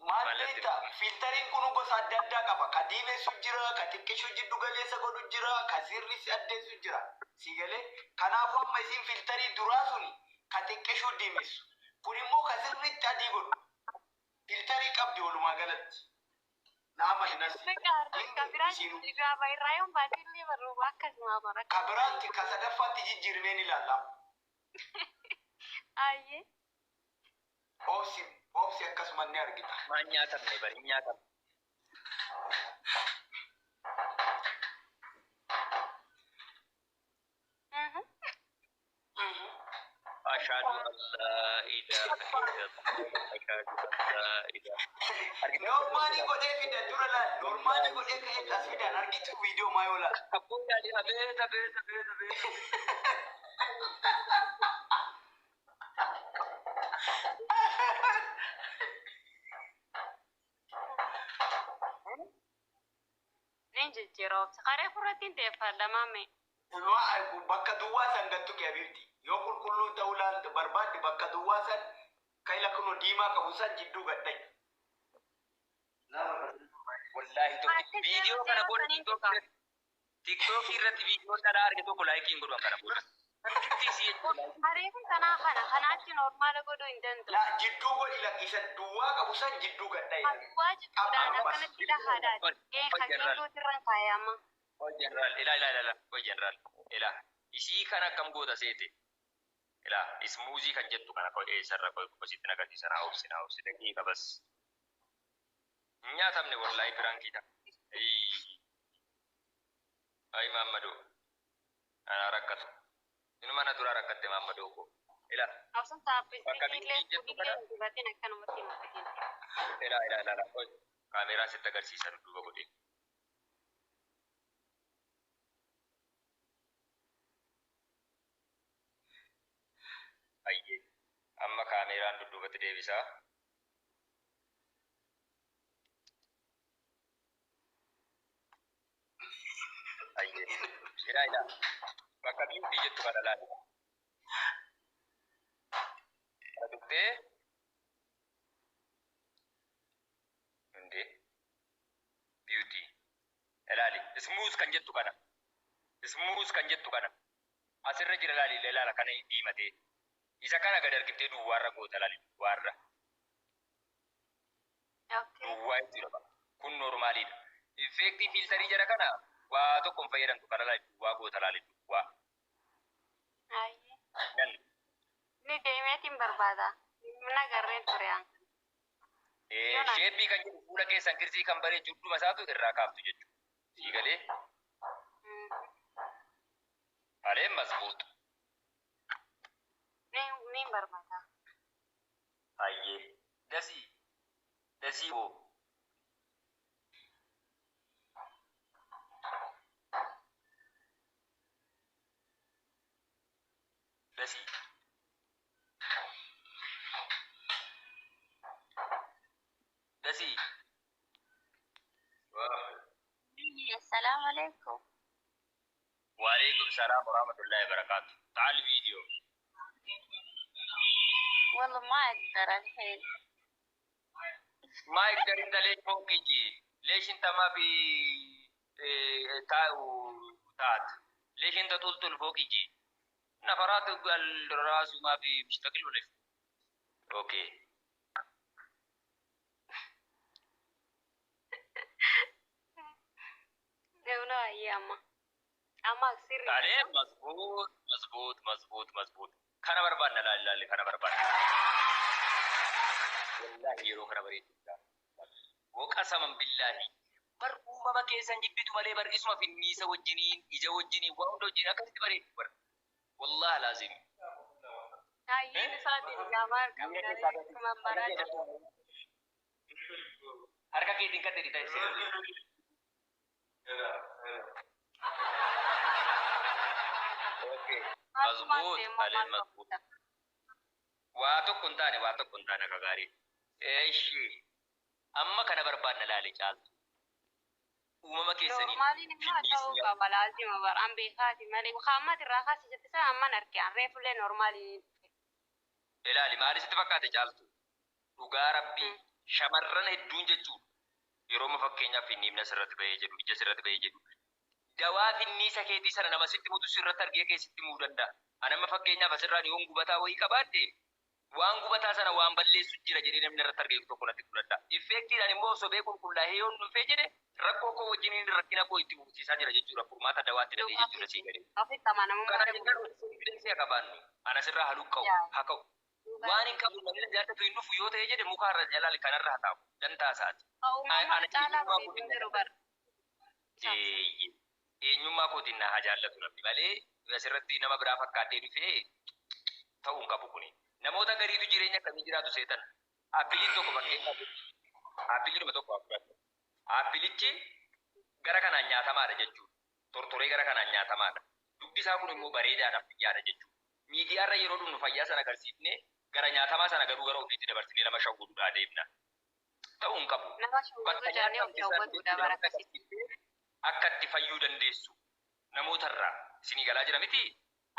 Maal beekta filtariin kunu gosa adda addaa qaba. Ka diimessu jira, ka xiqqishu jiddu galeessa godhu jira, ka sirri si addeessu jira. Sii galee? Kanaafuu amma isiin filtarii duraa suni ka xiqqishuu diimessu. Kun immoo ka sirriitti adii godhu. Filtarii qabdi walumaa galatti. Na amani nasi. Beqa ka biraa Isiinuu. irraa irraa yoon baatee illee barruuma akkasuma bara. Ka biraatti ka sadaffaatti jijjiirmee ni ilaalla. Ayyee. Obsi obsi akkasuma ni argita. Maan nyaatamne bari hin nyaatamne. Ashhadu an laa ilaaha illallah. Ashhadu an laa ilaaha. Argitee Normaalii godhee fida dura laal. Normaalii godhee ka'ee as fidan argitu viidiyoo maa yoo laal. Abboo yaali abeet abeet abeet abeet. Nin jijjiira obsi. Karee furratti hin deeffadha maame. Bakka duwwaa san gad tuqi habiibti. Yoo qulqulluu ta'uu laal barbaadde bakka duwwaa san ka ila kunoo diimaa qabu san jidduu gad dhayi. Wallaahi tokko Ati viidiyoo zeero kana zeero booda saniin TikTok tuqa. irratti TikTok irratti viidiyoon dhalaa arge tokko laayikii hin godhu an kana booda. Takkitti isii jechuudha laayikii. Kareefin kanaa kana kanaatti normaala godhuu hin danda'u. La jidduu godhi la isa duwwaa qabu san jidduu gad dhayi. Duwwaa jidduudhaan Ammas. akkanatti dhahaadhaan. Ee Qoy kan jeneraal. geengootirraan kaayama. Qoy jeneraal. Ilaa ilaa ilaa qoy jeneraal. Ilaa isii kana akkam goota seete. Ilaa ismuuzii kan jettu kana qoy eessarra qoy qositti nagarsiisa naa obsi naa obsi daqiiqa bas. Hin nyaatamne wallaahi piraankii ta'a. Ay Maammadoo. Anaa rakkatu. Inuma na duraa rakkatte Maammadoo koo. Ilaa Obsa saaphistii bakka illee biitii jettu fuulillee kana hin dibatin akkanumatti hin dibatin. ilaa ilaa ilaa qoy kaameeraa sitti agarsiisa dudduuba godhee. Ayyee. Amma kaameeraan dudduubatti deebisaa. Ayyee. Ilaa ilaa. Bakka biitii jettu kana laali. Kana tuqxee hundee beauty. Ilaali. Smooth kan jettu kana. Smooth kan jettu kana. Asirra jira laali ilaala kana diimatee. Isa kana gad harkiftee duwwaarra goota laali duwwaarra. Okay. Duwwaa jechuudha. Kun normaaliidha. Effeektii fiiltarii jara kana waa tokko hin fayyadamtu kana laali duwwaa goota laali duwwaa. Ayyee. Nan Ni deemeetiin barbaada. Nagarreen ture an. Yoona. sheeppii kan jedhu fuula keessan kirsii kan bareechu hunduma isaatu irraa kaaftu jechuudha. Sii galee aleen masbuut. Ni barbaada. Ayyee. Dasii. Dasii hoo. Dasii. Dasii. Assalaamu alaikum. Waalaikum salaam warahmatullahi wabarakatuh. Taal viidiyoo. والله ما أقدر الحين. ما يقدر انت ليش فوق يجي؟ ليش انت ما في تات؟ ليش انت طول فوق يجي؟ نفرات الراس وما في بيشتغل ولا شو؟ اوكي. Deemnoo ayyee amma. Amma sirrii. تعليم مظبوط مظبوط مظبوط مظبوط. kana barbaanna laali laali kana barbaanna. Wallaahi yeroo kana bareedu. Waqasaman billaahi. Bar uumama keessan jibbitu malee bar isuma finniisa wajjiniin ija wajjiniin waa hunda wajjiniin akkasitti bareedu bar. Wallaahi laazim. Ayyeen isaatiin gabaa qabdanii akkuma baraa jiru. Harka keetiin kan ta'e ta'e. Okay. Maaltu maal Mazbuut deemaa aleen maal mazbuut. qabda? Waa tokko hin taane, waa tokko hin taane akka gaarii. Eeshi. Amma kana barbaanna laale caaltu. Uumama keessaniin. Normaaliin immoo ta'uu qaba laazima baraan beekaati malee hammati irraa kaasi jette sana amman arge an reefullee normaaliin. Ilaali, maali sitti fakkaate caaltu? Dhugaa rabbii shamarran hedduun jechuudha. Yeroo amma fakkeenyaaf finniifna sirratti bahee jedhu, ija sirratti bahee jedhu. Dawaa finniisa keetii sana nama sitti mutu sirratti argee keessatti himuu danda'a. Ani amma fakkeenyaaf asirraan yoon gubataa wayii qabaadhe, waan gubataa sana waan balleessu jira jedhee namni irratti argee tokko natti himuu danda'a. Effectiidhaan immoo sobee qulqullaa'ee yoon dhufee jedhe, rakkoo koo wajjin rakkina koo itti fufsiisaa jira jechuudha. Furmaata dawaatti dhabee jechuudha sii galee. Ofitti amanamummaa Kana jennaan confidence haa qabaannu. Ana sirraa haluu qabu haa ka'u. Waan hin qabu namni jaallatu hin dhufu yoo ta'e jedhe, muka irra jalaal kanarra haa taa'u. Dantaa isaati. Uumama caalaa bareedu hin jiru bara. Eenyummaa kootiin na haa jaallatu namni malee asirratti nama biraa fakkaatee dhufee ta'uu hin qabu kuni. Namoota gariitu jireenya akkamii jiraatu seetan. Appleiin tokko, fakkeenyaaf appleiidhuma tokko haa fudhannu. Appleichi gara kanaan nyaatamaadha jechuudha. Tortoree gara kanaan nyaatamaadha. Dugdi isaa kun immoo bareedaadha, fayyaadha jechuudha. Miidiyaarra yeroo dhufnu fayyaa sana agarsiifnee, gara nyaatamaa sana garuu gara ofiitti dabarsinee nama shawwaduudhaa deemna. Ta'uu hin qabu. Nama shawwatu jennee of shawwatuudha bara akkasitti. Akka itti fayyuu dandeessu namootarraa isinii galaa jira miti,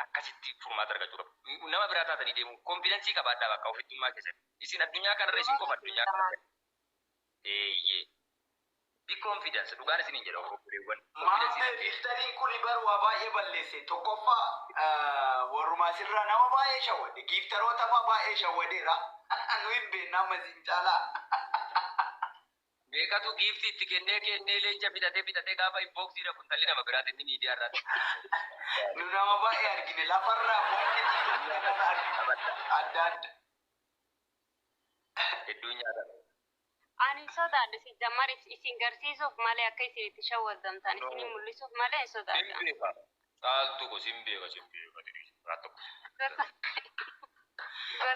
akkasitti furmaata argachuu qabu. Nama biraa taatanii deemu confidence qabaadhaa bakka ofittummaa keessatti. Isin addunyaa kanarra isin qofa addunyaa kanarra. Eeyyee. Be confidence, dhugaan isiniin jedha obboleewwan. Maammee, filteriin kun bar waa baay'ee balleesse. Tokkoffaa, warrumaa asirraa nama baay'ee shawwade. Gifteroota fa'aa baay'ee shawwadeera. Nu hin beekna amma isin caalaa. Meeqatu gift itti kennee kennee leenca bitatee bitatee gaafa inboxiidha kun talli nama biraati inni miidiyaa irratti. Nu nama baay'ee argine, lafarraa wanti TikTokii kanarra argine adda adda. Hedduun nyaatama. Ani sodaadha si jammar isin garsiisuuf malee, akka isin itti shawwadamtan isin mul'isuuf malee hin Sin sodaadha. beeka. Caaltu ko sin beeka, sin beeka. Waa tokko.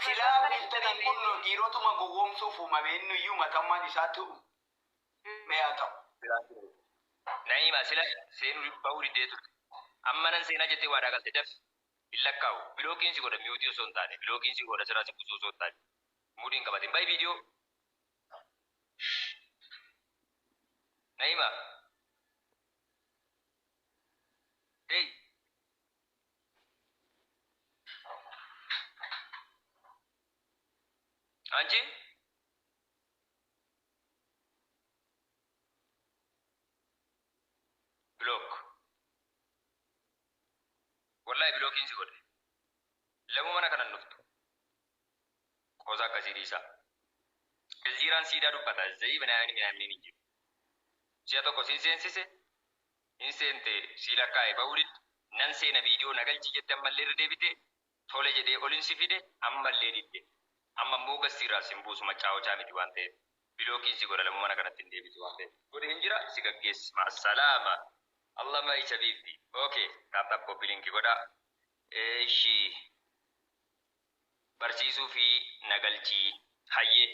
Silaa filteriin kun dhiirotuma gowwoomsuuf uumame, inni iyyuu matammaan isaa ta'u mee haa ta'u. Naima sila seenuu bahuu diddee turte. Amma nan seenaa jettee waadaa galte, dafi. Hin lakkaa'u. Blockiin si godha, mute osoo hin taane. Blockiin si godha, sirraa si buusuu osoo hin taane. Moodiin qabatin. Bayi viidiyoo. Naima. Hey. Anchi? Block. Wallahi blockiin si godhe. Lamu mana kanan dhuftu. Qoosa akkasii dhiisaa. Jaziiraan siidaa dubbata. Zayii minaamin minaamin hin jiru. Si'a tokko sin seensise. Hin seente, sii lakkaa'e, ba'uu didde. Nan seena, viidiyoo nagalchi jette, ammallee irra deebite. Tole jedhee olin si fide, ammallee didde. Amma immoo gassiirraa sin buusu, macaawochaa miti waan ta'eef. Blockiin si godha, lamu mana kanatti hin deebitu waan ta'eef. Godhe hin jira si gaggeessi. Maasalaama. Allah ma isa biifti. Okay. Tap tap, copy link godha. Eeshi. Barsiisuu fi nagalchii. Hayyee.